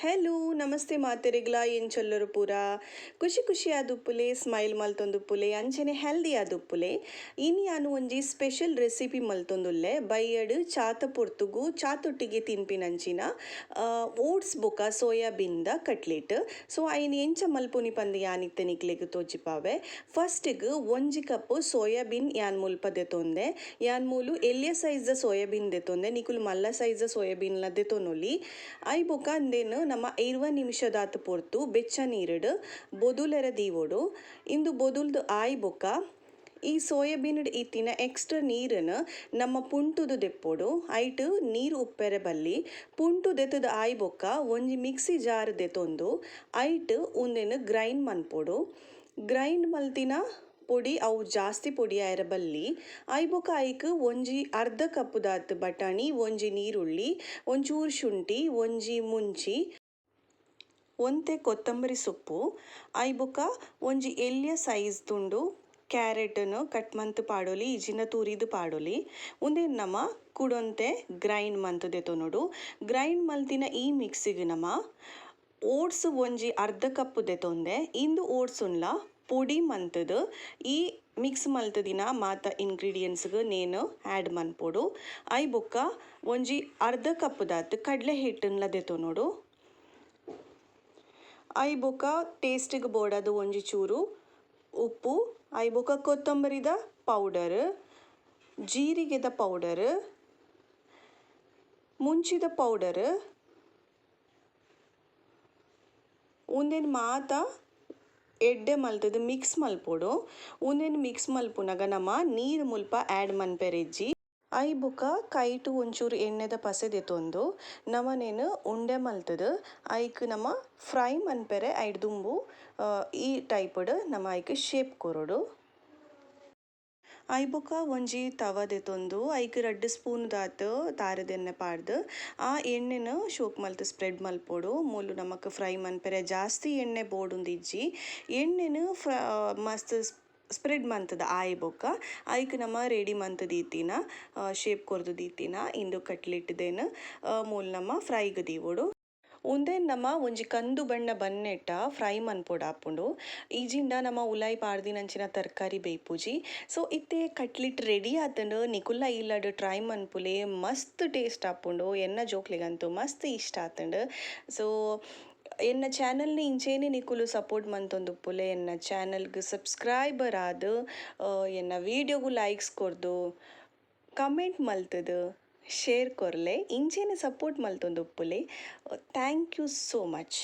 Hello namaste ಮಾತೆರೆಗ್ಲಾ, ಎಂಚೊಲ್ಲರು ಪೂರ? ಖುಷಿ ಖುಷಿಯಾದುಪ್ಪುಲೆ, ಸ್ಮೈಲ್ ಮಲ್ತೊಂದುಪ್ಪುಲೆ, ಅಂಚನೆ ಹೆಲ್ದಿ ಆದುಪ್ಪುಲೆ. ಇನಿ ಯಾನು ಒಂಜಿ ಸ್ಪೆಷಲ್ ರೆಸಿಪಿ ಮಲ್ತೊಂದುಲ್ಲೆ. ಬಯ್ಯಡ್ ಚಾತ ಪೊರ್ತುಗು ಚಾತೊಟ್ಟಿಗೆ ತಿನ್ಪಿನಂಚಿನ ಓಟ್ಸ್ ಬೊಕ ಸೋಯಾಬೀನ್ ದ ಕಟ್ಲೆಟ್. ಸೊ ಐನ್ ಎಂಚ ಮಲ್ಪುನಿ ಪಂದ್ ಯಾನ್ ಇತ್ತೆ ನಿಕ್ಲೆಗ್ ತೋಜಿಪಾವೆ. ಫಸ್ಟ್ಗ್ 1 ಕಪ್ ಸೋಯಾಬೀನ್ ಯಾನ್ ಮುಲ್ಪ ದೆತೊಂದೆ. ಯಾನ್ ಮೂಲು ಎಲ್ಯ ಸೈಜ್ ದ ಸೋಯಾಬೀನ್ ದೆತೊಂದೆ, ನಿಕುಲು ಮಲ್ಲ ಸೈಜ್ ದ ಸೋಯಾಬೀನ್ ಲ ದೆತೊನೊಲಿ. ಐ ಬೊಕ ಅಂದೇನ್ ನಮ್ಮ 20 ನಿಮಿಷದಾತ್ ಪೊರ್ತು ಬೆಚ್ಚ ನೀರುಡು ಬೊದುಲೆರ ದೀವೊಡು. ಇಂದು ಬೊದುಲ್ದು ಆಯ್ ಬೊಕ ಈ ಸೋಯಾಬೀನ್ ಇತ್ತಿನ ಎಕ್ಸ್ಟ್ರಾ ನೀರನ್ನು ನಮ್ಮ ಪುಂಟುದು ದೆಪ್ಪೊಡು. ಐಟ್ ನೀರು ಉಪ್ಪೆರೆ ಬಲ್ಲಿ. ಪುಂಟು ದೆತ್ತದ ಆಯ್ ಬೊಕ ಒಂಜಿ ಮಿಕ್ಸಿ ಜಾರ್ ದೆತ್ತೊಂದು ಐಟ್ ಉಂದೆನ್ ಗ್ರೈಂಡ್ ಮನ್ಪೊಡು. ಗ್ರೈಂಡ್ ಮಲ್ತಿನ ಪೊಡಿ ಅವು ಜಾಸ್ತಿ ಪೊಡಿ ಆಯೆರೆ ಬಲ್ಲಿ. ಐ ಬೊಕ ಐಕ್ ಒಂಜಿ ಅರ್ಧ ಕಪ್ ದಾತ್ ಬಟಾಣಿ, ಒಂಜಿ ನೀರುಳ್ಳಿ, ಒಂಚೂರು ಶುಂಠಿ, ಒಂಜಿ ಮುಂಚಿ, ಒಂತೆ ಕೊತ್ತಂಬರಿ ಸೊಪ್ಪು, ಐ ಬೊಕ ಒಂಜಿ ಎಲ್ಯ ಸೈಜ್ ತುಂಡು ಕ್ಯಾರೆಟ್ ನು ಕಟ್ ಮಂತ್ ಪಾಡೊಲಿ, ಇಜಿಂಡ ತುರಿದ್ ಪಾಡೊಲಿ. ಉಂದೆನ್ ನಮ ಕುಡೊಂತೆ ಗ್ರೈಂಡ್ ಮಂತ್ ದೆತೊನೊಡು. ಗ್ರೈಂಡ್ ಮಲ್ತಿನ ಈ ಮಿಕ್ಸಿಗ್ ನಮ ಓಟ್ಸ್ ಒಂಜಿ ಅರ್ಧ ಕಪ್ ದೆತೊಂದೆ. ಇಂದು ಓಟ್ಸ್ ನ್ಲ ಪೊಡಿ ಮಂತುದು ಈ ಮಿಕ್ಸ್ ಮಲ್ತುದಿನ ಮಾತ ಇಂಗ್ರೀಡಿಯೆಂಟ್ಸ್ ಗ್ ನೇನು ಆಡ್ ಮನ್ಪೊಡು. ಐ ಬೊಕ ಒಂಜಿ ಅರ್ಧ ಕಪ್ ದಾತ್ ಕಡ್ಲೆ ಹಿಟ್ಟುನ್ಲ ದೆತೊನೊಡು. ಐ ಬೊಕ ಟೇಸ್ಟ್ ಗ್ ಬೋಡಾದ್ ಒಂಜಿ ಚೂರು ಉಪ್ಪು, ಐ ಬೊಕ ಕೊತ್ತಂಬರಿದ ಪೌಡರ್, ಜೀರಿಗೆದ ಪೌಡರ್, ಮುಂಚಿದ ಪೌಡರ್, ಉಂದೆನ್ ಮಾತ ಎಡ್ಡೆ ಮಲ್ತುದು ಮಿಕ್ಸ್ ಮಲ್ಪೊಡು. ಉಂದೆನ್ ಮಿಕ್ಸ್ ಮಲ್ಪುನಗ ನಮ ನೀರು ಮುಲ್ಪ ಆಡ್ ಮನ್ಪೆರೆಜ್ಜಿ. ಐ ಬೊಕ ಕೈಟ್ ಒಂಚೂರು ಎಣ್ಣೆದ ಪಸೆ ದೆತೊಂದು ನಮನೆನ್ ಉಂಡೆ ಮಲ್ತುದು ಐಕ್ ನಮ ಫ್ರೈ ಮನ್ಪೆರೆ ಐಡ್ ದುಂಬು ಈ ಟೈಪ್ ಡ್ ನಮ ಐಕ್ ಶೇಪ್ ಕೊರೊಡು. ಐ ಬೊಕ ಒಂಜಿ ತವ ದೆತೊಂದು ಐಕ್ 2 ಸ್ಪೂನ್ ದಾತ್ ತಾರೆದ ಎಣ್ಣೆ ಪಾಡ್ದ್ ಆ ಎಣ್ಣೆನ್ ಶೋಕ್ ಮಲ್ತ್ ಸ್ಪ್ರೆಡ್ ಮಲ್ಪೊಡು. ಮೂಲು ನಮಕ್ ಫ್ರೈ ಮನ್ಪೆರೆ ಜಾಸ್ತಿ ಎಣ್ಣೆ ಬೋಡುಂದಿಜ್ಜಿ. ಎಣ್ಣೆನ್ ಮಸ್ತ್ ಸ್ಪ್ರೆಡ್ ಮಂತುದು ಆಯಿ ಬೊಕ್ಕ ಐಕ್ ನಮ ರೆಡಿ ಮಂತ್ ದೀತಿನ ಶೇಪ್ ಕೊರ್ದು ದೀತಿನ ಇಂದು ಕಟ್ಲೆಟ್ ದೇನ್ ಮೂಲು ನಮ ಫ್ರೈಗ್ ದೀವೊಡು. ಉಂದೆನ್ ನಮ ಒಂಜಿ ಕಂದು ಬಣ್ಣ ಬನ್ನೆಟ್ಟ ಫ್ರೈ ಮನ್ಪೊಡಾಪುಂಡು. ಇಜಿಂಡ ನಮ ಉಲಾಯಿ ಪಾಡ್ದಿನಂಚಿನ ತರಕಾರಿ ಬೇಯ್ಪುಜಿ. ಸೊ ಇತ್ತೆ ಕಟ್ಲೆಟ್ ರೆಡಿ ಆತುಂಡು. ನಿಕುಲ್ಲ ಇಲ್ಲಡ್ ಟ್ರೈ ಮನ್ಪುಲೆ, ಮಸ್ತ್ ಟೇಸ್ಟ್ ಆಪುಂಡು. ಎನ್ನ ಜೋಕ್ಲೆಗಂತೂ ಮಸ್ತ್ ಇಷ್ಟ ಆತುಂಡು. ಸೊ ಎನ್ನ ಚಾನೆಲ್ ನಿ ಇಂಚೇನೆ ನಿಕುಲು ಸಪೋರ್ಟ್ ಮಂತೊಂದುಪ್ಪುಲೆ. ಎನ್ನ ಚಾನೆಲ್ ಗ್ ಸಬ್ಸ್ಕ್ರೈಬರ್ ಆದ್ ಎನ್ನ ವಿಡಿಯೋಗು ಲೈಕ್ಸ್ ಕೊರ್ದು ಕಮೆಂಟ್ ಮಲ್ತುದು ಶೇರ್ ಕೊರ್ಲೆ. ಇಂಚೇನೆ ಸಪೋರ್ಟ್ ಮಲ್ತೊಂದುಪ್ಪುಲೆ. Thank you so much.